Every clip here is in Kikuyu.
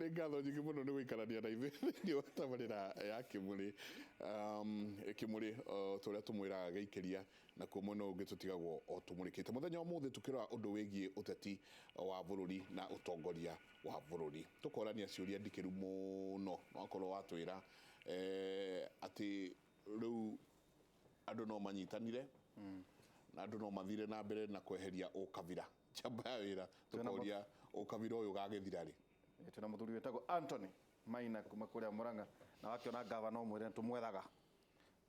Nĩ ngatho nyingĩ mũno nĩ gũikarania na ithuĩ thĩinĩ wa tabarĩra ya Kĩmũrĩ. Kĩmũrĩ tũrĩa tũmwĩraga gĩikĩria nakuo mwena ũyũ ũngĩ tũtigagwo o tũmũrĩkĩte. Mũthenya wa ũmũthĩ tũkĩrora ũndũ wĩgiĩ ũteti wa bũrũri na ũtongoria wa bũrũri. Tũkorania ciũria ndikĩru mũno, na wakorwo watwĩra atĩ rĩu andũ no manyitanire na andũ no mathire na mbere na kweheria ũkabira njamba ya wĩra. Tũkoria ũkabira ũyũ ũgagĩthira rĩ? Twĩna mũthuri wĩtagwo Anthony Maina kuma kũrĩa Murang'a, na wakĩona gavana ũmwĩre tũmwethaga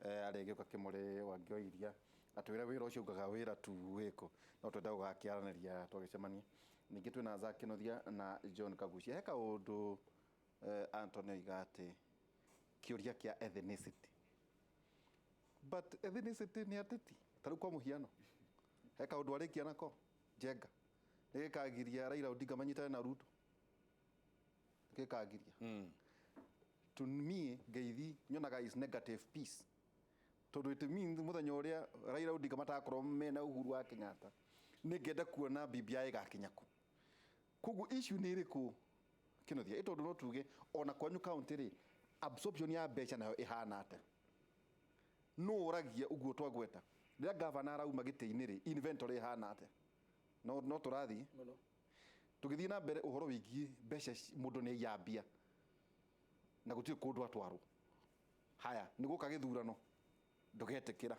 arĩgĩũka Kĩmũrĩ wa Ngĩoiria atwĩre wĩra ũcio ugaga wĩra tu wĩkũ, no twenda gũgakĩaranĩria twagĩcemania. Ningĩ twĩna Zack Kĩnuthia na John Kagucia. He kaũndũ Anthony oiga atĩ kĩũria kĩa ethnicity, but ethnicity nĩ ateti. Ta rĩu kwa mũhiano he kaũndũ arĩkia nako Njenga nĩ gĩkagiria Raila Odinga manyitane na Ruto, gĩkagiria. To me, ngeithi nyonaga is negative peace, tondũ it means mũthenya ũrĩa Raila Odinga matakorwo mena Uhuru wa Kenyatta, nĩ ngenda kuona BBI ĩgakinya kũ. Koguo issue nĩ ĩrĩkũ, Kĩnuthia? Ĩ tondũ no tuge ona kwanyu county rĩ, absorption ya mbeca nayo ĩhana atĩa? Nũ ũragia ũguo twagweta rĩrĩa gavana arauma gĩtĩ-inĩ rĩ, inventory ĩhana atĩa? No tũrathiĩ tũgĩthiĩ na mbere ũhoro wĩgiĩ mbeca, mũndũ nĩ aiya mbia na gũtirĩ kũndũ atwarwo. Haya, nĩ gũka gĩthurano, ndũgetĩkĩra.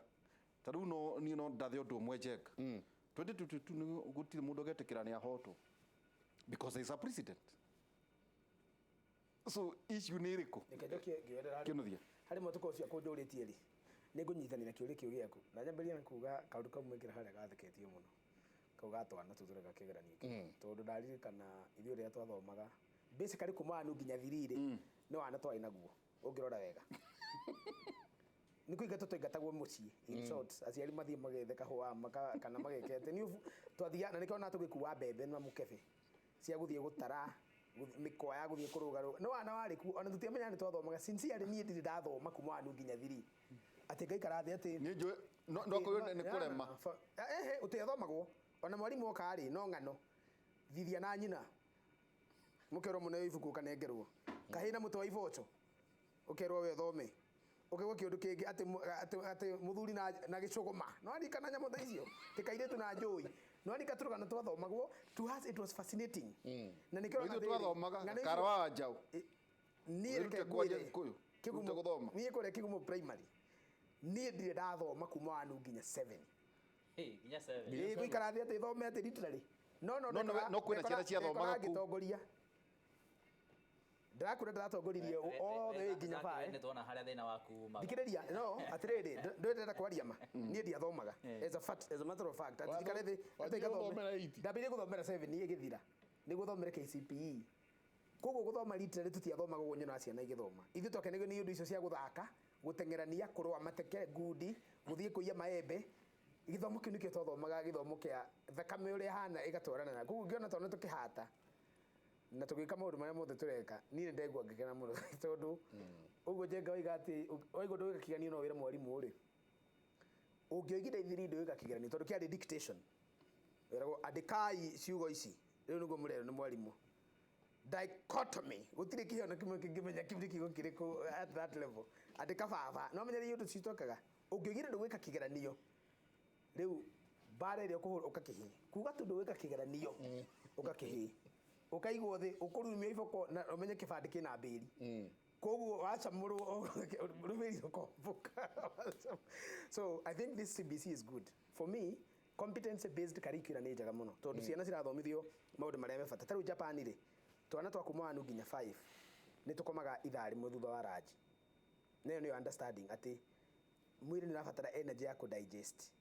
Ta rĩu no niĩ no ndathe ũndũ ũmwe, Njenga, 2022 nĩ gũtirĩ mũndũ ũgetĩkĩra nĩ ahotwo, because there is a president. So issue nĩ ĩrĩkũ? Reke njokie ngĩerera Kĩnuthia. Harĩ mũtuko ũcio kũnjũrĩtie rĩ, nĩ ngũnyitanĩra kĩũria kĩu gĩaku na nyambĩrĩrie na kuga kaũndũ kau mwĩkĩra harĩa gatheketio mũno, kau ga twana tũu tũreka kĩgeranio kĩu, tondũ ndaririkana ithuĩ rĩrĩa twathomaga, basically kuma one nginya three rĩ, nĩ wana twarĩ naguo. Ũngĩrora wega, nĩ kũingatwo twaingatagwo mũciĩ. In short, aciari mathiĩ magethe kahũa maka, kana mageke atĩ nĩ twathiaga, na nĩkĩo ona tũgĩkua mbembe na mũkebe cia gũthiĩ gũtara mĩkwa ya gũthiĩ kũrũga rũga, nĩ wana warĩ kuo, ona tũtiamenyaga nĩ twathomaga. Sincerely, niĩ ndirĩ ndathoma kuma one nginya three atĩ ngaikara thĩ atĩ Nĩ njũĩ no akorwo nĩ kũrema. Ehe, ũtiathomagwo. Ona mwarimũ oka rĩ, no ng'ano thithia na nyina, mũkerwo mũneo ibuku, ũkanengerwo kahĩ na mũtĩ wa iboco, ũkerwo we ũthome, ũkaigua kĩũndũ kĩngĩ atĩ atĩ mũthuri na gĩcũgũma. No aririkana nyamũ ta icio, atĩ kairĩtu na njũi. No aririkana tũrũgano twathomagwo. To us it was fascinating, na nĩkĩo Ithuĩ ũrona atĩrĩrĩ, twathomaga ng'ano icio- kara wa njaũ. Niĩ reke Wĩrute kwaria ngwĩre, Gĩkũyũ, Kĩgumo- wĩrute gũthoma. Niĩ kũrĩa Kĩgumo Primary, niĩ ndirĩ ndathoma kuma one nginya 7. Hey, nginya 7. Ĩĩ, gũikara thĩ atĩ thome atĩ literally no No, no, no kwĩna ciana ciathomaga kũu. Ngĩtongoria ndĩrakwĩra, ndĩratongoririe all the way nginya 5. Nĩ tuona harĩa thĩna waku umaga. Thikĩrĩria, no atĩrĩrĩ, ndĩrenda kwaria ma, niĩ ndiathomaga. As a fact, as a matter of fact, atĩ njikare thĩ atĩ Wanjire ngathome. gũthomera 8? Ndambĩrĩirie gũthomera 7 ĩgĩthira nĩguo thomere KCPE. Koguo gũthoma literally tũtiathomaga ũguo nyonaga ciana igĩthoma. Ithuĩ twakenagio nĩ iũndũ icio cia gũthaka, gũteng'erania, kũrũa mateke, ngundi, gũthiĩ kũiya maembe. Gĩthomo kĩu nĩkĩo twathomaga, gĩthomo kĩa thakame ũrĩa ĩhana ĩgatwarana na. Koguo ngĩona twana tũkĩhata na tũgĩka maũndũ marĩa mothe tũreka, niĩ nĩ ndaigua ngĩkena mũno, tondũ ũguo Njenga oiga atĩ waigua ndũgĩka kĩgeranio no wĩre mwarimũ rĩ, ũngĩoigire ithiri ndũgĩka kĩgeranio, tondũ kĩarĩ dictation. Wĩragwo andĩkai ciugo ici, rĩu nĩguo mũrerwo nĩ mwarimũ. Dichotomy, gũtirĩ kĩheo na kĩmwe kĩngĩmenya kĩu nĩ kiugo kĩrĩkũ at that level. Andĩka baba, no menye iũndũ citokaga. Ũngĩoigire ndũgwĩka kĩgeranio, rĩu mbara ĩrĩa ũkũhũra ũkakĩhĩ, kuga tu ndũgwĩka kĩgeranio ũgakĩhĩ, ũkaigwo thĩ, ũkũrumio iboko, na ũmenye kĩbandĩ kĩna mbĩri. Koguo wacamũrwo rũbĩri rũkombũka. So I think this CBC is good for me. Competency based curriculum nĩ njega mũno, tondũ ciana cirathomithio maũndũ marĩa me bata. Ta rĩu Japan rĩ, twana twa kuma 1 nginya 5 nĩ tũkomaga ithaa rĩmwe thutha wa ranji. Nayo nĩyo understanding atĩ mwĩrĩ nĩ ũrabatara energy ya kũ digest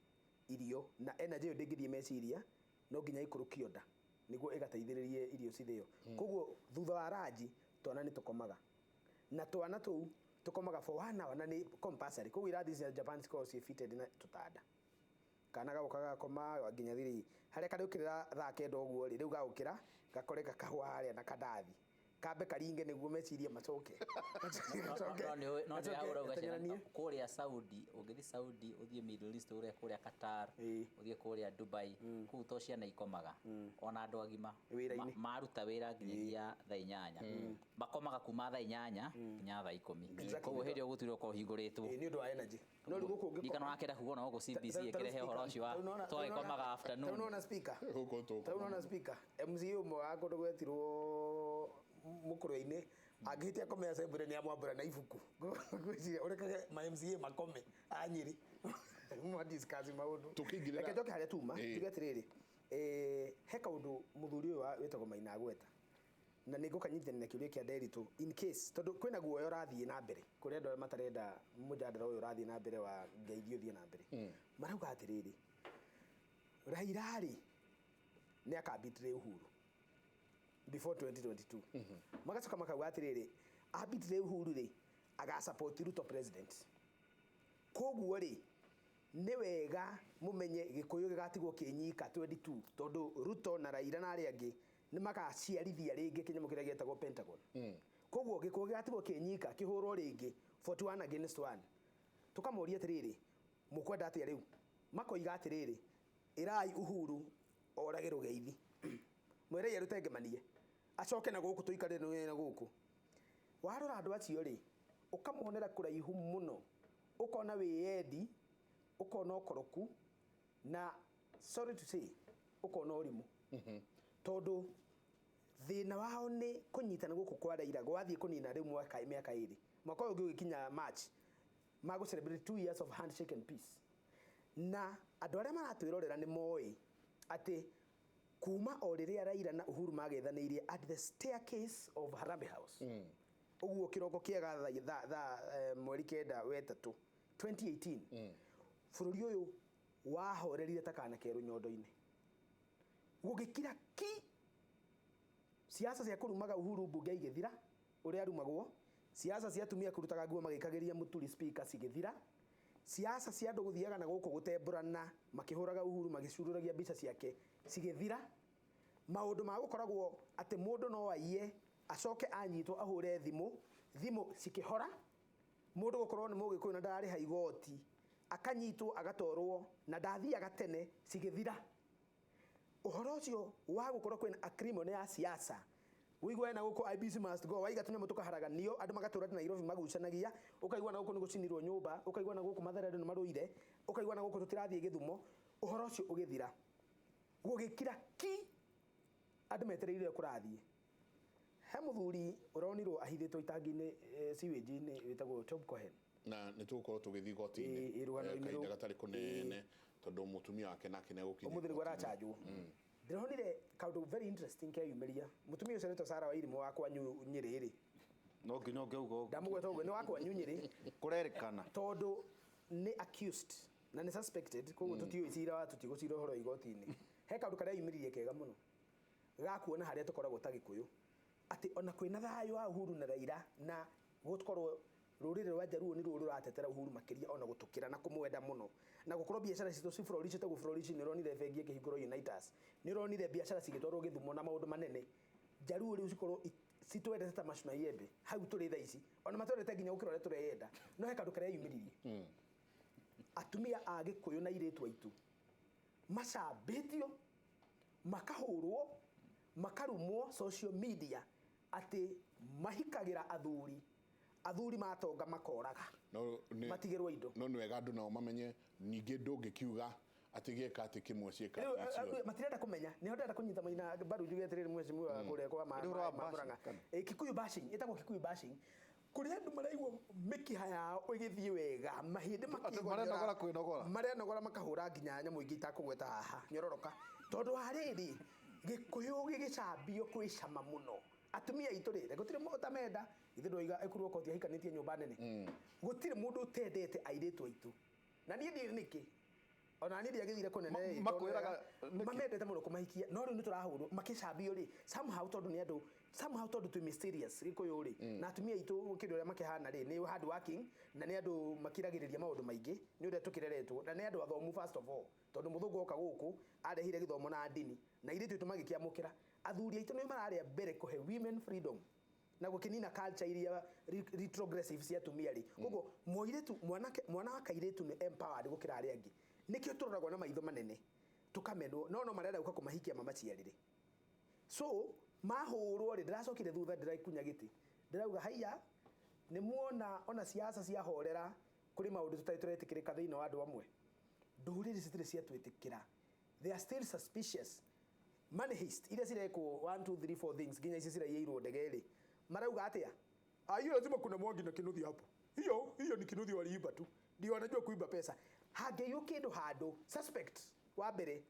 irio, na energy ĩyo ndĩngĩthiĩ meciria, no nginya ĩikũrũkio nda nĩguo ĩgateithĩrĩrie irio cithĩo. Koguo thutha wa ranji twana nĩ tũkomaga, na twana tũu tũkomaga for one hour, na nĩ compulsory. Koguo irathi cia Japan cikoragwo ciĩ fitted na tũtanda. Kana gagoka gakoma nginya 3, harĩa karĩũkĩrĩra thaa 9 ũguo rĩ, rĩu gagũkĩra gakore gakahũa harĩa na kandathi. Kambe karinge nĩguo meciria macoke. Gacoke- No nĩ no nĩ gacoke hau ũrauga ciana gateng'eranie. kũrĩa Saudi, ũngĩthiĩ Saudi, ũthiĩ Middle East, ũrĩa kũrĩa Qatar, ũthiĩ kũrĩa Dubai, kũu to ciana ikomaga, ona andũ agima Wĩra-inĩ. Maruta wĩra nginyagia thaa 8, makomaga kuma thaa 8 nginya thaa 10. Exactly. Koguo hĩndĩ ĩyo gũtirĩ ũkorwo ũhingũrĩtwo. Ĩĩ, nĩ ũndũ wa energy, no rĩu gũkũ ũngĩkoma. Ndikana wakĩenda kuga ona gũkũ CBC ĩkĩrehe ũhoro ũcio wa twagĩkomaga afternoon. Tarĩu nona speaker. Gũkũ tũkũ. Tarĩu nona speaker, MCA ũmwe wa kũndũ gwetirwo mũkũrwe-inĩ angĩhĩtia akome assembly nĩ amwambũra na ibuku. Ngwĩciria ũrekage ma MCA makome a Nyĩrĩ ma discuss maũndũ. Tũkĩingĩrĩra- Reke njoke harĩa tuma. Tuge atĩrĩrĩ, he kaũndũ mũthuri ũyũ wĩtagwo Maina agweta na nĩ ngũkanyitithania na kĩũria kĩa Nderitu in case, tondũ kwĩna guoya ũrathiĩ na mbere kũrĩ andũ arĩa matarenda mũjadara ũyũ ũrathiĩ na mbere wa ngeithi ũthiĩ na mbere. Marauga atĩrĩrĩ, Raila rĩ nĩ akabetray Uhuru before 2022. Magacoka makauga atĩrĩrĩ, abetray Uhuru rĩ, agasupport Ruto president. Koguo rĩ, nĩ wega mũmenye Gĩkũyũ gĩgatigwo kĩnyika 22, tondũ Ruto na Raila na arĩa angĩ nĩ magaciarithia rĩngĩ kĩnyamũ kĩrĩa gĩetagwo Pentagon. Koguo Gĩkũyũ gĩgatigwo kĩnyika kĩhũrwo rĩngĩ 41 against 1. Tũkamoria atĩrĩrĩ, mũkwenda atĩa rĩu? Makoiga atĩrĩrĩ, ĩrai Uhuru orage rũgeithi, mwĩrei arute ngemanie acoke na gũkũ tũikare na gũkũ. Warora andũ acio rĩ, ũkamonera kũraihu mũno, ũkona wĩyendi, ũkona ũkoroku na, sorry to say, ũkona ũrimũ, tondũ thĩna wao nĩ kũnyitana gũkũ kwa Raila gwathiĩ kũnina rĩu mwaka mĩaka 2. Mwaka ũyũ ũngĩ ũgĩkinya March magũ celebrate 2 years of handshake and peace. Na andũ arĩa maratwĩrorera nĩ moĩ atĩ kuma o rĩrĩa Raila na Uhuru magethanĩirie at the staircase of Harambee House, ũguo kĩroko kĩega thaa mweri 9 we-3 2018, bũrũri ũyũ wahorerire ta kana kerũ nyondo-inĩ, gũgĩkira ki. Siasa cia kũrumaga Uhuru mbunge igĩthira ũrĩa arumagwo, siasa cia atumia kũrutaga nguo magĩkagĩria mũturi speaker cigĩthira, siasa cia andũ gũthiaga na gũkũ gũtembũrana makĩhũraga Uhuru magĩcurũragia mbica ciake cigĩthira, maũndũ ma gũkoragwo atĩ mũndũ no aiye acoke anyitwo ahũre thimũ, thimũ cikĩhora, mũndũ gũkorwo nĩ Mũgĩkũyũ na ndararĩha igoti akanyitwo agatwarwo na ndathiaga tene cigĩthira. Ũhoro ũcio wa gũkorwo kwĩna acrimony ya siasa, wĩigua na gũkũ IEBC must go, waiga tũnyamũ tũkaharaganio, andũ magatũra Nairobi magucanagia, ũkaigua na gũkũ nĩ gũcinirwo nyũmba, ũkaigua na gũkũ Mathare andũ nĩ marũire, ũkaigua na gũkũ tũtirathiĩ Gĩthumo. Ũhoro ũcio ũgĩthira, gũgĩkira ki, andũ metereire ũrĩa kũrathiĩ. He mũthuri ũronirwo ahithĩtwo itangi-inĩ, sewage-inĩ, wĩtagwo Tob Cohen. Na nĩ tũgũkorwo tũgĩthiĩ igoti-inĩ Ĩ, rũgano-inĩ kahinda rũu. gatarĩ kũnene, tondũ mũtumia wake nake nĩ egũkinya Ũmũthĩ nĩguo igoti-inĩ. arachanjwo. Ndĩronire kaũndũ very interesting keyumĩria. Mũtumia ũcio wĩtwo Sarah Wairimũ wa kwanyu Nyĩrĩ rĩ, No nginya ũngĩauga ũguo. Ndamũgweta ũguo, nĩ wa kwanyu Nyĩrĩ. Kũrerĩkana. Tondũ nĩ accused na nĩ suspected, koguo tũtiũĩ cira wa tũtigũcira ũhoro igoti-inĩ. He kaũndũ karĩa yumĩririe kega mũno ga kuona harĩa tũkoragwo ta Gĩkũyũ, atĩ ona kwĩna thayũ wa Uhuru na Raila na gũkorwo rũrĩrĩ rwa Jaluo nĩ ruo rũratetera Uhuru makĩria ona gũtũkĩra na kũmwenda mũno, na gũkorwo biacara citũ ciflourishĩte gũflourish. Nĩ ũronire bengi ĩkĩhingũrwo Unitas, nĩ ũronire biacara cigĩtwarwo Gĩthumo na maũndũ manene. Jaluo rĩu cikorwo citwendete ta macu na iembe hau tũrĩ thaa ici, ona matwendete nginya gũkĩra ũrĩa tũreyenda. No he kaũndũ karĩa yumĩririe, atumia a Gĩkũyũ na airĩtu aitũ macambĩtio, makahũrwo, makarumwo social media atĩ mahikagĩra athuri, athuri matonga makoraga, No matigĩrwo indo. No nĩ wega andũ nao mamenye ningĩ ndũngĩkiuga atĩ gĩeka atĩ kĩmwe ciĩka Rĩu, atĩ ciothe. Matirenda kũmenya nĩho ndĩrenda kũnyita Maina mbaru njuge atĩrĩrĩ, mheshimiwa kũrĩa kwa Nĩ ũhoro wa bashing, Murang'a. kana? Kikuyu bashing, ĩtagwo Kikuyu bashing, kũrĩa andũ maraigua mĩkiha yao ĩgĩthiĩ wega, mahĩndĩ Atĩ marenogora kwĩnogora. Marenogora makahũra nginya nyamũ ingĩ itakũgweta haha nyororoka, tondũ wa rĩrĩ Gĩkũyũ gĩgĩcambio kwĩ cama mũno. Atumia aitũ rĩ, gũtirĩ mũndũ ũtamenda. Ithe ndũiga ĩkurwo koti ahikanĩtie nyũmba nene, gũtirĩ mũndũ ũtendete airĩtu aitũ. Na niĩ ndiũĩ nĩkĩ ona niĩ ndiagĩthire kũnene ĩ, tondũ Makwĩraga nĩkĩ? Mamendete mũno kũmahikia, no rĩu nĩ tũrahũrwo makĩcambio rĩ, somehow tondũ nĩ andũ, somehow tondũ twĩ mysterious Gĩkũyũ rĩ, na atumia aitũ kĩndũ ũrĩa makĩhana rĩ, nĩ hard working na nĩ andũ makiragĩrĩria maũndũ maingĩ nĩ ũrĩa tũkĩreretwo, na nĩ andũ athomu first of all, tondũ mũthũngũ oka gũkũ arehire gĩthomo na ndini na airĩtu aitũ magĩkĩamũkĩra. Athuri aitũ nĩo mararĩa mbere kũhe women freedom. Na gũkĩnina culture iria retrogressive cia atumia rĩ, koguo mũirĩtu, mwanake, mwana wa kairĩtu nĩ empowered gũkĩra arĩa angĩ. Nĩkĩo tũroragwo na maitho manene, tũkamenwo, no marenda gũka kũmahikia mamaciarĩre. So mahũrwo rĩ, ndĩracokire thutha, ndĩraikunya gĩtĩ, ndĩrauga haiya, nĩ muona ona siasa ciahorera, kũrĩ maũndũ tũtarĩ tũretĩkĩrĩka thĩinĩ wa andũ amwe. Ndũrĩrĩ citirĩ ciatwĩtĩkĩra, they are still suspicious. Money heist iria cirekwo, 1 2 3 4 things, nginya ici ciraiyĩirwo ndege rĩ, marauga atĩa? "Ah, hiyo lazima kuna Mwangi na Kinuthia hapo. Hiyo hiyo ni Kinuthia, waliiba tu, ndio wanajua kuiba pesa." Hangĩiywo kĩndũ handũ, suspect wa mbere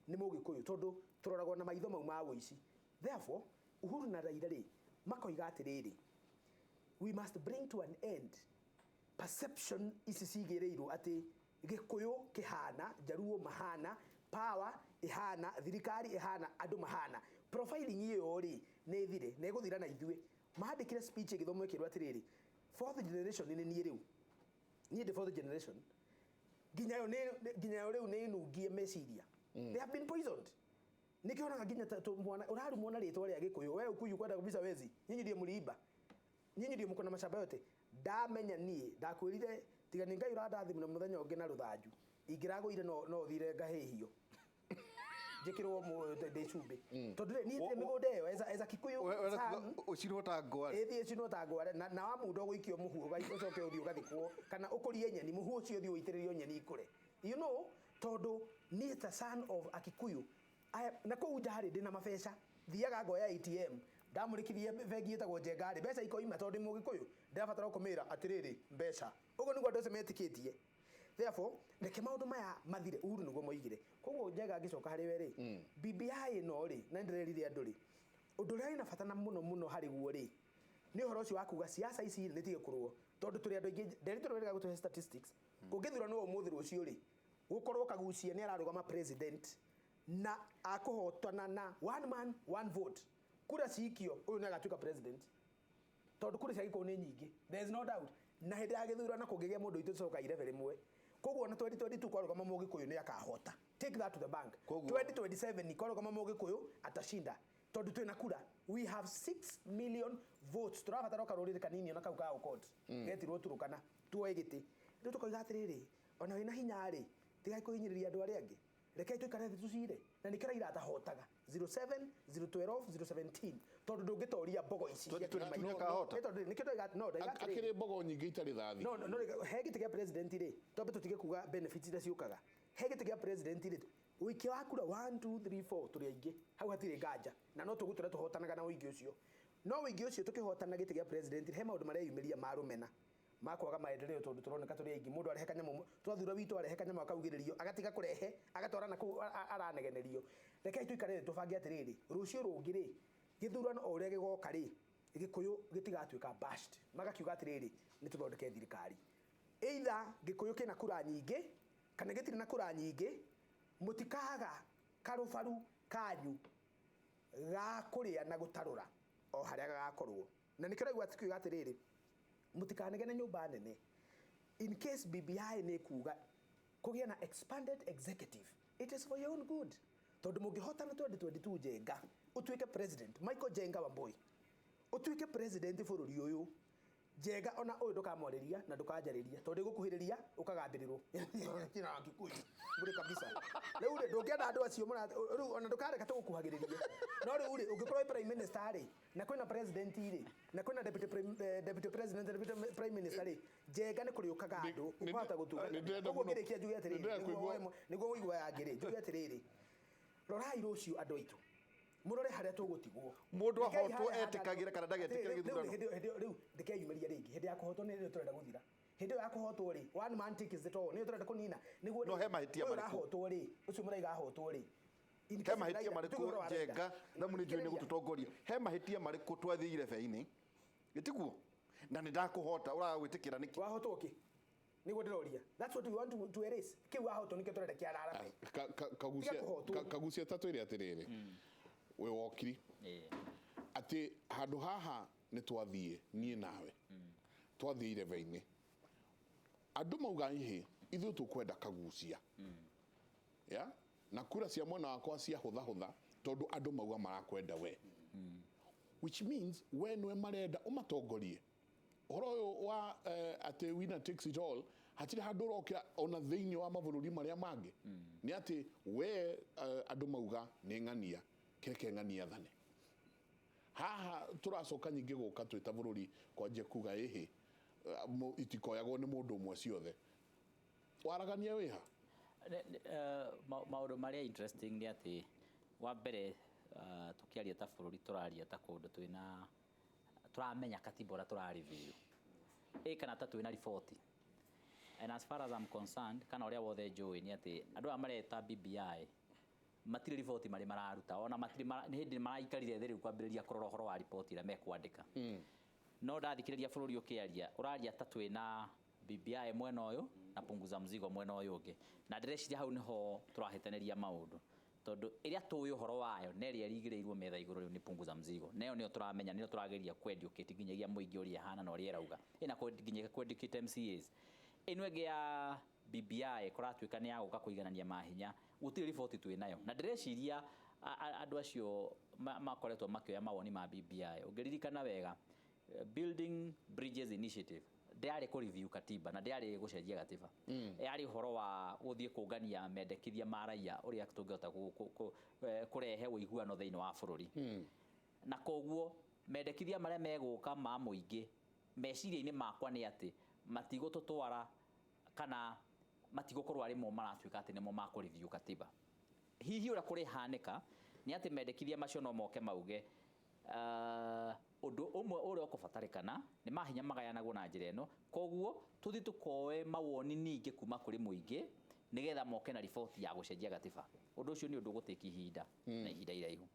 nĩ Mũgĩkũyũ, tondũ tũroragwo na maitho mau ma ũici. Therefore Uhuru na Raila rĩ, makoiga atĩrĩrĩ, we must bring to an end perception ici cigĩrĩirwo atĩ Gĩkũyũ kĩhana, Njaruo mahana, power ĩhana, thirikari ĩhana, andũ mahana. Profiling ĩyo rĩ, nĩ ĩthire na ĩgũthira na ithuĩ. Mandĩkire speech ĩgĩthomwo ĩkĩrwo atĩrĩrĩ, fourth generation nĩ niĩ rĩu, niĩ ndĩ fourth generation, nginya yo nginya yo rĩu nĩ nungie meciria. They have been poisoned. Nĩkĩo onaga nginya mwana ũrarumwo na rĩtwa rĩa Gĩkũyũ, we ukuyu kwenda kabisa wezi, nyinyi ndio mliiba, nyinyi ndio mko na mashamba yote. Ndamenya niĩ ndakwĩrire, tiga nĩ Ngai ũrandathimire mũthenya ũngĩ na rũthanju, ingĩragũire no thire ngahĩhio, njĩkĩrwo ndĩ cumbĩ, tondũ rĩ, niĩ ndirĩ mĩgũnda ĩyo as a Kikuyu son. Ũcinwo ta ngware. Ĩthiĩ ĩcinwo ta ngware, na wa mũndũ ũgũikio mũhu, ũcoke ũthiĩ ũgathikwo, kana ũkũrie nyeni, mũhu ũcio ũthiĩ ũitĩrĩrio nyeni ikũre, tondũ niĩ ta son of a Kikuyu na kũu nja rĩ, ndĩna mabeca, thiaga ngoya ATM, ndamũrĩkithie bengi ĩtagwo Njenga rĩ, mbeca ikoima, tondũ ndĩ Mũgĩkũyũ, ndĩrabatara kũmĩra atĩrĩrĩ mbeca. Ũguo nĩguo andũ acio metĩkĩtie. Therefore reke maũndũ maya mathire, Uhuru nĩguo moigire. Koguo Njenga, ngĩcoka harĩ we rĩ, BBI ĩno rĩ, na nĩndĩrerire andũ rĩ, ũndũ ũrĩa wĩna bata na mũno mũno harĩ guo rĩ, nĩ ũhoro ũcio wa kuga siasa ici nĩ tige kũrũo, tondũ tũrĩ andũ aingĩ. Nderi tũrwerega gũtũhe statistics, kũngĩthurano ũmũthĩ, rũciũ rĩ, gũkorwo Kagucia nĩ ararũgama president na akũhotana na one man one vote, kura cikio, ũyũ nĩ agatuĩka president, tondũ kura cia Gĩkũyũ nĩ nyingĩ, there is no doubt. Na hĩndĩ ya gĩthurano kũngĩgĩa mũndũ witũ, tũcoka irebe rĩmwe. Koguo na 2022 kwarũgama Mũgĩkũyũ nĩ akahota, take that to the bank. 2027 kwarũgama Mũgĩkũyũ atashinda, tondũ twĩna kura, we have 6 million votes. Tũrabatara o karũrĩrĩ kanini ona kau ka Aukot getirwo Turukana tuoe gĩtĩ. Rĩu tũkoiga atĩrĩrĩ, ona wĩna hinya rĩ, tigai kũhinyĩrĩria andũ arĩa angĩ, rekei tũikare thĩ tũcire. Na nĩkĩo Raila atahotaga 07, 012, 017, tondũ ndũngĩtoria mbogo ici cia 2022 kĩrĩma. Nĩakahota. Nĩ tondũ nĩkĩo ndaiga no ndaiga atĩrĩrĩ, Akĩrĩ mbogo nyingĩ itarĩ thathi. No, he gĩtĩ kĩa president rĩ, twambe tũtige kuga benefits iria ciũkaga. He gĩtĩ kĩa president rĩ, ũikia wa kura 1 2 3 4, tũrĩ aingĩ hau, hatirĩ nganja, na no tũgũtũra tũhotanaga na ũingĩ ũcio. No ũingĩ ũcio tũkĩhotana gĩtĩ kĩa president, he maũndũ mareyumĩria ma rũmena, ma kwaga maendeleo, tondũ tũroneka tũrĩ aingĩ. Mũndũ arehe kanyamũ, twathura witũ arehe kanyamũ akaugĩrĩrio, agatiga kũrehe, agatwara na kũu aranegenerio. Rekei tũikare thĩ tũbange atĩrĩrĩ, rũciũ rũngĩ rĩ, gĩthurano o ũrĩa gĩgoka rĩ, Gĩkũyũ gĩtigatuĩka bashed. Magakiuga atĩrĩrĩ, nĩ tũthondeke thirikari, either Gĩkũyũ kĩna kura nyingĩ kana gĩtirĩ na kura nyingĩ, mũtikaga karũbaru kanyu ga kũrĩa na gũtarũra o harĩa gagakorwo. Na nĩkĩo raigua tukiuga atĩrĩrĩ, mũtikanegene nyũmba nene. In case BBI nĩ kuga kũgĩa na expanded executive, it is for your own good, tondũ mũngĩhotana 2022, Njenga ũtuĩke president, Michael Njenga Wambui ũtuĩke president bũrũri ũyũ, Njenga ona ũyũ ndũkamwarĩria na ndũkanjarĩria, tondũ ĩgũkuhĩrĩria ũkagambĩrĩrwo kina Kikuyu bure kabisa. Rĩu rĩ, ndũngĩenda andũ acio rĩu ona ndũkareka tũgũkuhagĩrĩrie. No rĩu rĩ, ũngĩkorwo wĩ prime minister rĩ, na kwĩna president rĩ, na kwĩna deputy president, deputy prime minister rĩ, Njenga nĩ kũrĩũkaga andũ ũkũhota gũtungata. Nĩ ndĩrenda Ũguo mũno- ngĩrĩkia njuge atĩrĩrĩ, nĩ ndĩrenda nĩguo ũigua yangĩ rĩ, njuge atĩrĩrĩ, rorai rũciũ andũ aitũ, mũrore harĩa tũgũtigwo. Mũndũ Rekei ahotwo harĩa etĩkagĩre kana ndagetĩkĩre Atĩrĩrĩ, gĩthurano. Rĩu ndĩkeyumĩria rĩngĩ. Hĩndĩ ya kũhotwo nĩ rĩo tũrenda gũthira. Hĩndĩ ĩyo ya kũhotwo rĩ, one man takes it all, nĩyo tũrenda kũnina nĩguo No he mahĩtia ũyũ marĩkũ? ũrahotwo rĩ, ũcio mũraiga ahotwo rĩ, in He case mahĩtia Raila- marĩkũ, tuge ũhoro wa Raila. Njenga, thamu nĩ njũĩ nĩ gũtũtongoria, he mahĩtia marĩkũ twathiĩ irebe-inĩ ĩtiguo na nĩ ndakũhota ũraga gwĩtĩkĩra nĩkĩ? Wahotwo kĩ? Nĩguo ndĩroria. That's what we want to erase. Kĩu wahotwo nĩkĩo tũrenda kĩararame. Kagucia. Tiga kũhotwo. Kagucia, ta twĩre atĩrĩrĩ, wĩ wokiri atĩ handũ haha nĩ twathiĩ, niĩ nawe twathiĩ irebe-inĩ, andũ mauga ihĩ, ithuĩ tũkwenda Kagucia ya na kura cia mwena wakwa cia hũthahũtha, tondũ andũ mauga marakwenda we. Which means we nĩwe marenda ũmatongorie. Ũhoro ũyũ wa atĩ winner takes it all hatirĩ handũ ũrokĩra ona thĩinĩ wa mabũrũri marĩa mangĩ. Nĩ atĩ we andũ mauga nĩ ng'ania, kĩreke ng'ania athane. Haha tũracoka nyingĩ gũka twĩ ta bũrũri kwanjia kuga ĩhĩ itikoyagwo nĩ mũndũ ũmwe ciothe. Waragania wĩha? Maũndũ marĩa interesting nĩ atĩ wa mbere tũkĩaria ta bũrũri tũraria ta kũndũ twĩna tũramenya katiba ũrĩa tũra-review ĩ kana ta twĩna riboti. And as far as I'm concerned, kana ũrĩa wothe njũĩ nĩ atĩ andũ aya mareta BBI matirĩ riboti marĩ mararuta, ona matirĩ nĩ hĩndĩ maraikarire thĩ rĩu kwambĩrĩria kũrora ũhoro wa riboti ĩrĩa mekwandĩka. No ndathikĩrĩria bũrũri ũkĩaria, ũraria ta twĩna BBI mwena ũyũ na punguza mzigo mwena ũyũ ũngĩ, na ndĩreciria hau nĩho tũrahĩtanĩria maũndũ, tondũ ĩrĩa tũĩ ũhoro wayo na ĩrĩa ĩrigĩrĩirwo metha igũrũ rĩu nĩ punguza mzigo, na ĩyo nĩyo tũramenya, nĩyo tũrageria kũ-educate nginyagia mũingĩ ũrĩa ĩhana na ũrĩa ĩrauga, ĩna nginyagia kũ-educate MCAs. Ĩno ĩngĩ ya BBI kũratuĩka nĩ ya gũka kũiganania mahinya, gũtirĩ riboti twĩ nayo, na ndĩreciria andũ acio makoretwo makĩoya mawoni ma BBI. Ũngĩririkana wega, Building Bridges Initiative ndĩarĩ kũ review katiba na ndĩarĩ gũcenjia gatiba, yarĩ ũhoro wa gũthiĩ kũngania mendekithia ma raia ũrĩa tũngĩhota kũrehe ũiguano thĩinĩ wa bũrũri. Na koguo mendekithia marĩa megũka ma mũingĩ meciria-inĩ makwa nĩ atĩ matigũtũtwara kana matigũkorwo arĩ mo maratuĩka atĩ nĩmo makũ review katiba. Hihi ũrĩa kũrĩhanĩka nĩ atĩ mendekithia macio no moke mauge ũndũ ũmwe ũrĩa ũkũbatarĩkana nĩ mahinya magayanagwo na njĩra ĩno, koguo tũthiĩ tũkoe mawoni ningĩ kuma kũrĩ mũingĩ nĩgetha moke na riboti ya gũcenjia gatiba. Ũndũ ũcio nĩ ũndũ ũgũtĩki ihinda na ihinda iraihu,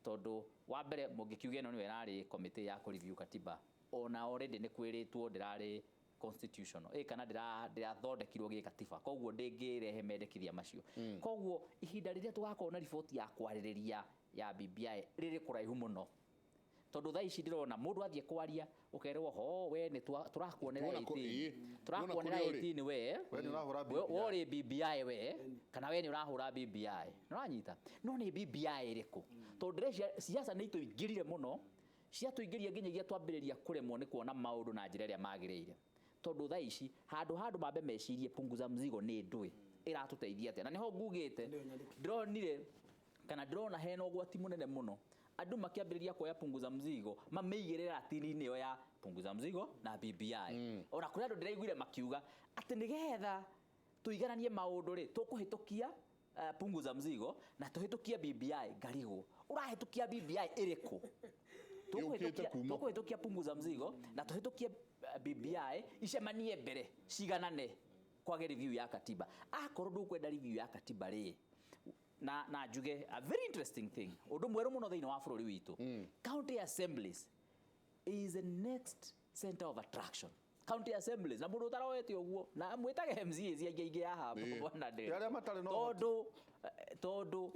tondũ wa mbere mũngĩkiuga ĩno nĩyo ĩrarĩ committee ya kũ review katiba, ona already nĩ kwĩrĩtwo ndĩrarĩ constitutional kana ndĩrathondekirwo gĩkatiba, koguo ndĩngĩrehe mendekithia macio. Koguo ihinda rĩrĩa tũgakorwo na riboti ya kwarĩrĩria ya BBI rĩrĩ kũraihu mũno, tondũ thaa ici ndĩrona mũndũ athiĩ kwaria ũkerwo ho we nĩ tũrakuonera 18, tũrakuonera 18 we We nĩ ũrahũra we ũrĩ BBI we kana we nĩ ũrahũra BBI, nĩ ũranyita? No nĩ BBI ĩrĩkũ? Tondũ ndĩreciria siasa nĩ itũingĩrire mũno, ciatũingĩria nginyagia twambĩrĩria kũremwo nĩ kuona maũndũ na njĩra ĩrĩa magĩrĩire, tondũ thaa ici handũ handũ mambe mecirie punguza mzigo nĩ ndũĩ ĩratũteithia atĩa, na nĩho ngugĩte ndĩronire kana ndĩrona hena ũgwati mũnene mũno andũ makĩambĩrĩria kuoya punguza mzigo mamĩigĩrĩra ratiri-inĩ ĩyo ya punguza mzigo na BBI. Ona kũrĩ andũ ndĩraiguire makiuga atĩ nĩgetha tũigananie maũndũ rĩ, tũkũhĩtũkia punguza mzigo na tũhĩtũkie BBI. Ngarigwo ũrahĩtũkia BBI ĩrĩkũ? Yũkĩte kuma kũ? Tũkũhĩtũkia punguza mzigo na tũhĩtũkie BBI icemanie mbere ciganane kwage review ya katiba. Akorwo ndũkwenda review ya katiba rĩ, na njuge a very interesting thing, ũndũ mwerũ mũno thĩinĩ wa bũrũri witũ, county assemblies is the next center of attraction. County assemblies, na mũndũ ũtaroete ũguo na mwĩtage MCAs aingĩ aingĩ haha bwana Nderi. Arĩa matarĩ na ũhoti. Tondũ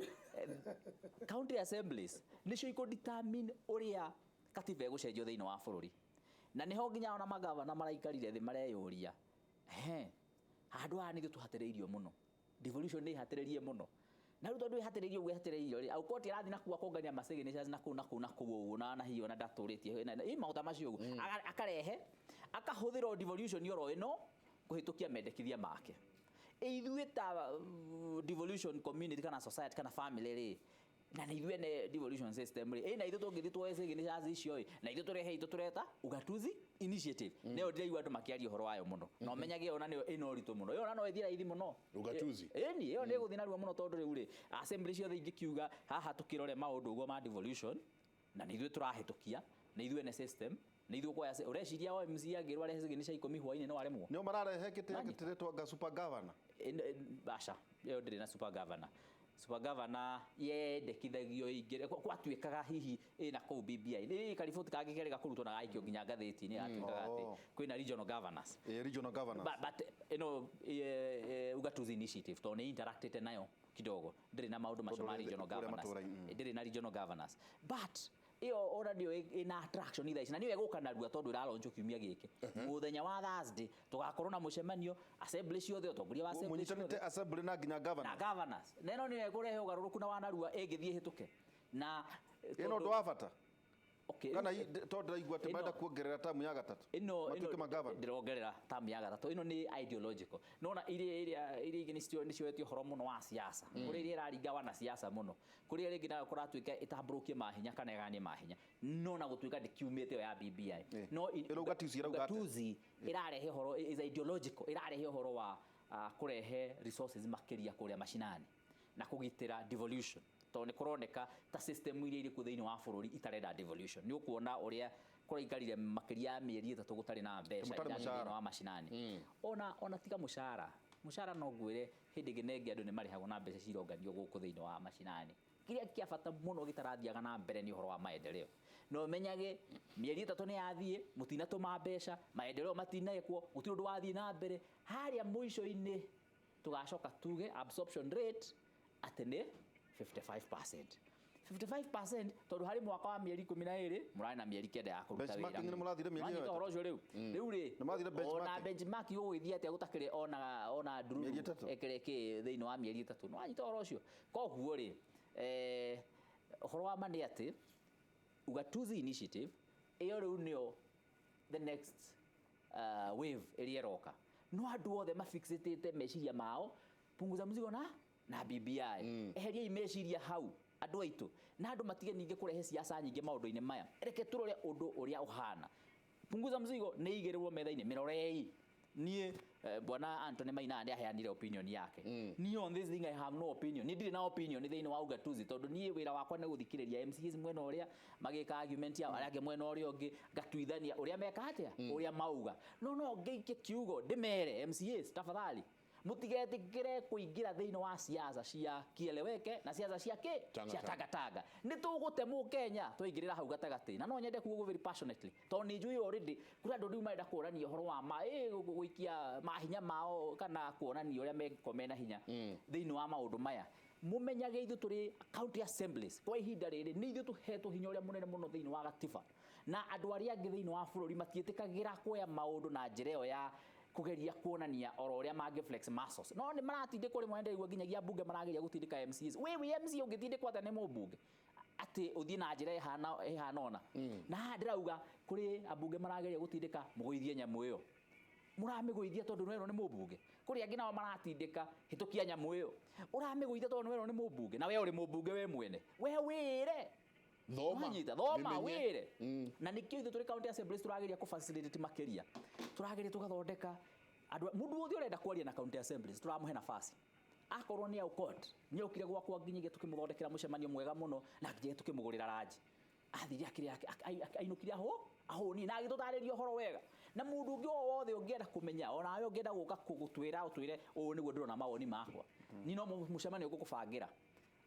county assemblies nĩcio ikũ determine ũrĩa katiba ĩgũcenjio thĩinĩ wa bũrũri, na nĩho nginya ona magavana maraikarire thĩ mareyũria, he handũ haha nĩthuĩ tũhatĩrĩirio mũno, devolution nĩ ĩhatĩrĩrie mũno, na rĩu tondũ ĩhatĩrĩirio ũguo ĩhatĩrĩirio rĩ, aukoti arathiĩ na kũu akongania ma signatures na kũu na kũu na kũu ũguo, na hihi ona ndatũrĩtie ĩ maũta macio ũguo. Akarehe akahũthĩra o devolution oro ĩno kũhĩtũkia mendekithia make. Ithuĩ ta devolution community kana society kana family rĩ, na nĩ ithuĩ ene devolution system rĩ, ĩ na ithuĩ tũngĩthiĩ tuoe signatures icio ĩ, na ithuĩ tũrehe itũ tũreta ugatuzi initiative, nĩyo ndĩraigua andũ makĩaria ũhoro wayo mũno, na ũmenyage ona nĩyo ĩna ũritũ mũno, ĩyo ona no ĩthiĩ raithi mũno. Ugatuzi. Ĩni ĩyo nĩ ĩgũthiĩ narua mũno, tondũ rĩu rĩ assembly ciothe ingĩkiuga haha tũkĩrore maũndũ ũguo ma devolution, na nĩ ithuĩ tũrahĩtũkia, nĩ ithuĩ ene system, nĩ ithuĩ kuoya ũreciria o MC angĩrwo arehe signature 10 hwainĩ no aremwo? Nĩo mararehe kĩtĩ Nanyita. gĩtĩrĩtwo anga super governor. Aca, ĩyo ndĩrĩ na super governor. Super governor yendekithagio ĩingĩre, gwatuĩkaga hihi ĩna kũu BBI. Nĩ kariboti kangĩ kerĩ gakũrutwo na gaikio nginya ngathĩti-inĩ, gatuĩkaga atĩ kwĩna regional governors. Regional governors. But ĩno ugatuzi initiative tondũ nĩ interactĩte nayo kidogo, ndĩrĩ na maũndũ macio Tondũ ma rĩ- regional kũrĩa governors. matũũra-inĩ. Ndĩrĩ na regional governors, but ĩyo ona nĩyo ĩna attraction thaa ici, na nĩyo ĩgũka narua tondũ ĩralaunchwo kiumia gĩkĩ mũthenya wa Thursday, tũgakorwo na mũcemanio assembly ciothe, ũtongoria wa assembly Mũnyitanĩte ciothe assembly na nginya governor. Na governors, na ĩno nĩyo ĩkũrehe ũgarũrũku na wanarua ĩngĩthiĩ ĩhĩtũke na Ĩno ũndũ wa bata. Okay, Kana rĩu- tondũ ndĩraigua atĩ marenda kuongerera tamu ya gatatũ Ĩno matuĩke magavana. Ndĩrongerera tamu ya gatatũ. Ĩno nĩ ideological. Nona iria ingĩ nĩcioetie ũhoro mũno wa siasa, kũrĩ iria ĩraringa wanasiasa mũno, kũrĩ ĩrĩa ĩngĩ nayo kũratuĩka ĩtambũrũkie mahinya kana ĩganie mahinya, no na gũtuĩka ndĩkiumĩte ĩyo ya BBI. No Ĩno ugatuzi ĩrauga atĩa? Ugatuzi ĩrarehe ũhoro is ideological, ĩrarehe ũhoro wa kũrehe resources makĩria kũrĩa macinani na kũgitĩra devolution, tondũ nĩ kũroneka ta system iria irĩ kuo thĩinĩ wa bũrũri itarenda devolution. Nĩ ũkuona ũrĩa kũraikarire makĩria ya mĩeri 3 gũtarĩ na mbeca Mũtarĩ irathiĩ mũcara. thĩinĩ wa macinani. Ona tiga mũcara no ngwĩre hĩndĩ ĩngĩ na ĩngĩ andũ nĩ marĩhagwo na mbeca cironganio gũkũ thĩinĩ wa macinani. Kĩrĩa kĩa bata mũno gĩtarathiaga na mbere nĩ ũhoro wa maendeleo. Na ũmenyage mĩeri 3 nĩ yathiĩ, mũtinatũma mbeca, maendeleo matinekwo, gũtirĩ ũndũ wathiĩ na mbere. Harĩa mũico-inĩ tũgacoka tuge absorption rate atĩ nĩ 55%. 55% tondũ harĩ mwaka wa mĩeri 12 mũrarĩ na mĩeri 9 ya kũruta wĩra. Benchmarking nĩ mũrathire mĩeri ĩyo Mwanyita ũhoro ũcio rĩu? Rĩu rĩ, Nĩ mũrathire ona benchmarking? benchmark ũgũgĩthiĩ atĩa gũtakĩrĩ ona ndururu Mĩeri 3? ĩkĩrĩ kĩ thĩinĩ wa mĩeri 3. Nĩwanyita ũhoro ũcio? Koguo rĩ, ũhoro wa ma nĩ atĩ Ugatuzi initiative ĩyo rĩu nĩyo the next wave ĩrĩa ĩroka. No andũ othe mafixĩtĩte meciria mao punguza mzigo na BBI. Eheriai meciria hau andũ aitũ, na andũ matige ningĩ kũrehe siasa nyingĩ maũndũ-inĩ maya. Reke tũrore ũndũ ũrĩa ũhana. Punguza mzigo nĩ igĩrĩrwo metha-inĩ, mĩrorei. Niĩ bwana Anthony Maina nĩ aheanire opinion yake. Niĩ on this thing I have no opinion. Niĩ ndirĩ na opinion thĩinĩ wa ugatuzi tondũ niĩ wĩra wakwa nĩ gũthikĩrĩria MCAs mwena ũrĩa magĩka argument yao, arĩa angĩ mwena ũrĩa ũngĩ ngatuithania ũrĩa meka atĩa, ũrĩa mauga. No no ngĩikie kiugo ndĩmere MCAs tafadhali mũtigetĩkĩre kũingĩra thĩinĩ wa siasa cia kieleweke na siasa cia kĩ? Tanga Cia tanga. tanga tanga. Nĩ tũgũte Mũkenya twaingĩrĩra hau gatagatĩ. Na no nyende kuga ũguo very passionately tondũ nĩ njũĩ already kũrĩ andũ rĩu marenda kuonania ũhoro wa ma, gũikia mahinya mao kana kuonania ũrĩa meko mena hinya thĩinĩ wa maũndũ maya. Mũmenyage ithuĩ tũrĩ county assemblies kwa ihinda rĩrĩ nĩ ithuĩ tũhetwo hinya ũrĩa mũnene mũno thĩinĩ wa gatiba, na andũ arĩa angĩ thĩinĩ wa bũrũri matiĩtĩkagĩra kuoya maũndũ na njĩra ĩyo ya kugeria kuonania oro ũrĩa mangĩ flex muscles. No nĩ maratindĩkwo rĩmwe, ndĩraigua nginyagia mbunge marageria gũtindĩka MCAs. We wĩ MCA ũngĩtindĩkwo atĩa nĩ mũmbunge atĩ ũthiĩ na njĩra ĩhana ũna? Na haha ndĩrauga kũrĩ ambunge marageria gũtindĩka mũgũithie nyamũ ĩyo, mũramĩgũithia tondũ nĩwerwo nĩ mũmbunge. Kũrĩ angĩ nao maratindĩka hĩtũkia nyamũ ĩyo, ũramĩgũithia tondũ nĩwerwo nĩ mũmbunge, na we ũrĩ mũmbunge we mwene, we wĩre. Thoma. Wanyita, thoma, Mĩmenye. wĩre. Na nĩkĩo ithuĩ tũrĩ county assemblies tũrageria kũ facilitate makĩria, tũrageria tũgathondeka andũ, mũndũ wothe ũrenda kwaria na county assemblies tũramũhe nafasi. Akorwo nĩ Aukot, nĩ okire gwakwa nginyagia tũkĩmũthondekera mũcemanio mwega mũno, na nginyagia tũkĩmũgũrĩra ranji. Athire akĩrĩa, ainũkire ahũni na agĩtũtarĩria ũhoro wega. Na mũndũ ũngĩ o wothe ũngĩenda kũmenya, onawe ũngĩenda gũka gũtwĩra, ũtwĩre ũũ nĩguo ndĩrona mawoni makwa, niĩ no mũcemanio ngũkũbangĩra.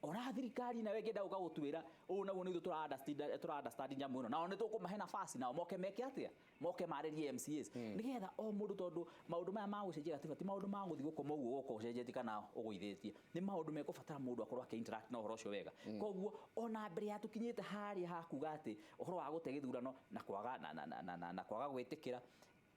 Ona thirikari nawe ĩngĩenda gũka gũtwĩra ũũ naguo nĩ ithuĩ tũra understand nyamũ ĩno, nao nĩ tũkũmahe nafasi nao moke meke atĩa, moke marĩrie MCAs, nĩgetha o mũndũ, tondũ maũndũ maya ma gũcenjia gatiba ti maũndũ ma gũthiĩ gũkoma ũguo gũka ũcenjetie kana ũgũithĩtie, nĩ maũndũ mekũbatara mũndũ akorwo akĩ interact na ũhoro ũcio wega. Koguo ona mbere ya tũkinyĩte harĩa ha kuga atĩ ũhoro wa gũte gĩthurano na kwaga na kwaga gwĩtĩkĩra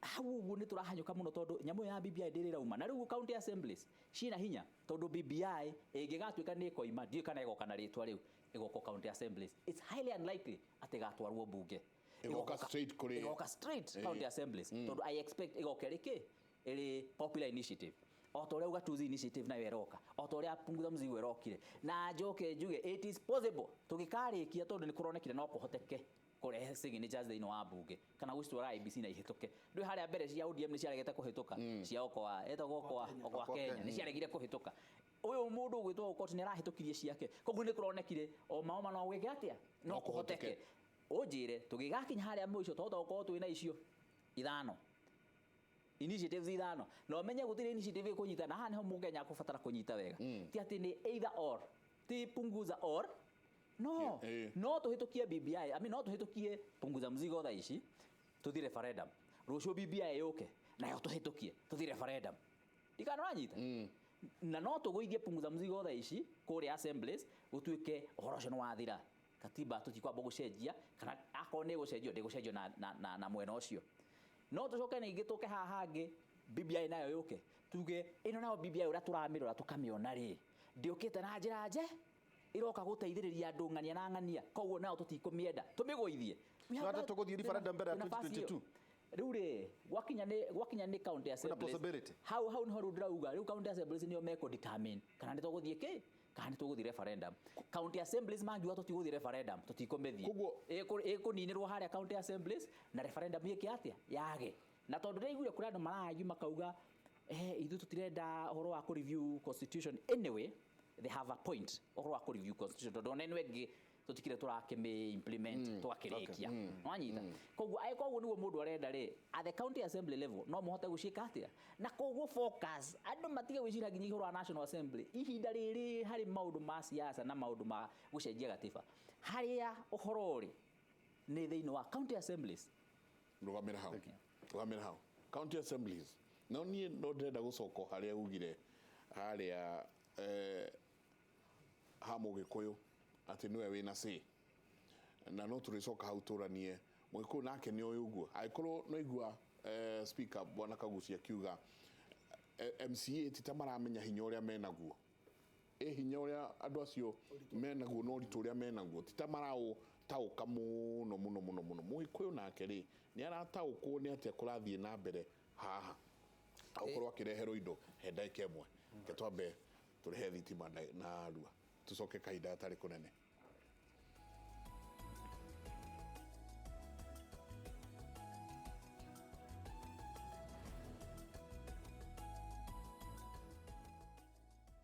hau ũguo nĩ tũrahanyũka mũno, tondũ nyamũ ĩyo ya BBI ndĩrĩ ĩrauma. Na rĩu county assemblies ciĩna hinya, tondũ BBI ĩngĩgatuĩka nĩ ĩkoima, ndiũĩ kana ĩgoka na rĩtwa rĩu, ĩgoka county assemblies, it's highly unlikely atĩ ĩgatwarwo mbunge. Ĩgoka straight kũrĩ- Ĩgoka straight county assemblies, tondũ I expect ĩgoka ĩrĩ kĩ, ĩrĩ popular initiative, o ta ũrĩa ugatuzi initiative nayo ĩroka, o ta ũrĩa punguza mzigo ĩrokire. Na njoke njuge it is possible tũgĩkarĩkia, tondũ nĩ kũronekire no kũhoteke kũrehe signatures thĩinĩ wa mbunge kana gũcitwara IEBC na ihĩtũke. Ndũĩ harĩa mbere cia ODM nĩ ciaregete kũhĩtũka, cia Okoa, etagwo Okoa, Okoa Kenya nĩ ciaregire kũhĩtũka. Ũyũ mũndũ ũgwĩtwo Aukot nĩ arahĩtũkirie ciake, koguo nĩ kũronekire o maoma no gwĩke atĩa, no No kũhoteke. kũhoteke. Ũnjĩre tũgĩgakinya harĩa mũico twahota gũkorwo twĩna icio 5 initiatives 5, na ũmenye gũtirĩ initiative ĩkũnyita, na haha nĩho mũkenya akũbatara kũnyita wega. Ti atĩ nĩ either or, ti punguza or no. No tũhĩtũkie BBI, I mean, no tũhĩtũkie punguza mzigo thaa ici tũthiĩ referendum, rũciũ BBI yũke nayo tũhĩtũkie tũthiĩ referendum. Ndikana ũranyita? Na no tũgũithie punguza mzigo thaa ici kũrĩa assemblies, gũtuĩke ũhoro ũcio nĩ wathira, katiba tũtikwamba gũcenjia, kana akorwo nĩ gũcenjio ndĩgũcenjio na mwena ũcio. No tũcoke ningĩ tũke haha hangĩ BBI nayo yũke tuge ĩno nayo BBI ũrĩa tũramĩrora tũkamĩona rĩ, ndĩũkĩte na njĩra Ĩroka gũteithĩrĩria andũ ng'ania na ng'ania, koguo nao tũtikũmĩenda, tũmĩgũithie. We have No ate that- tũgũthiĩ referendum mbere ya twĩna nafasi ĩyo. 2022. Rĩu rĩ, gwakinya nĩ county assemblies, possibility. Hau niho rĩu ndĩrauga, rĩu county assemblies nĩo mekũ determine kana nĩ tũgũthiĩ kĩ, kana nĩ tũgũthiĩ referendum. County assemblies mangiuga tũtigũthiĩ referendum, tũtikũmĩthiĩ. Ĩkũninĩrwo harĩa county assemblies na referendum ĩke atĩa yage. Na tondũ ndĩraiguire kũrĩ andũ marargue makauga, ithuĩ tũtirenda ũhoro wa kũ review constitution. Anyway, they have a point ũhoro wa kũ review constitution, tondũ ona ĩno ĩngĩ tũtikire tũrakĩmĩ implement twakĩrĩkia, nwanyita. Koguo angĩkorwo ũguo nĩguo mũndũ arenda rĩ, at the county assembly level no mũhote gũciĩka atĩa. Na koguo focus, andũ matige gwĩciria nginya ũhoro wa National Assembly ihinda rĩrĩ harĩ maũndũ ma siasa na maũndũ ma gũcenjia gatiba. Harĩa ũhoro ũrĩ nĩ thĩinĩ wa county assemblies. Rũgamĩra hau, rũgamĩra hau. County assemblies, no niĩ no ndĩrenda gũcoka o harĩa ugire harĩa ha Mũgĩkũyũ atĩ nĩwe wĩna say, na no tũrĩcoka hau tũranie. Mũgĩkũyũ nake nĩ oĩ ũguo, angĩkorwo no igua speaker bwana Kagucia akiuga MCA ti ta maramenya hinya ũrĩa menaguo, ĩ hinya ũrĩa andũ acio menaguo na ũritũ ũrĩa menaguo, ti ta maraũtaũka mũno mũno mũno mũno. Mũgĩkũyũ nake rĩ, nĩ arataũkwo nĩ atĩa kũrathiĩ na mbere haha akorwo akĩreherwo indo? He ndagĩka ĩmwe, ke twambe tũrehe thitima na narua, tũcoke kahinda gatarĩ kũnene.